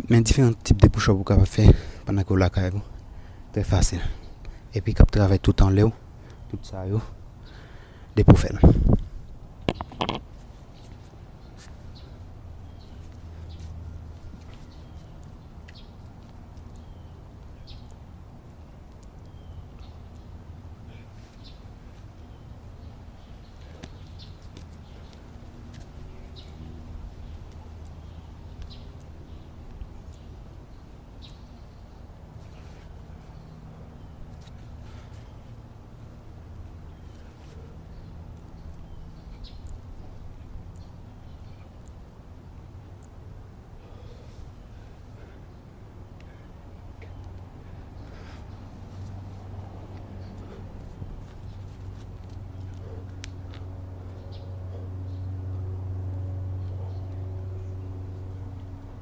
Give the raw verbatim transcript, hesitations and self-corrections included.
Men diferan tip de push-up ou kapab fè pandan ke w lakay ou. Trè fasil. Epi k ap travay tout anlè w, tout sa yo, depi w fè l.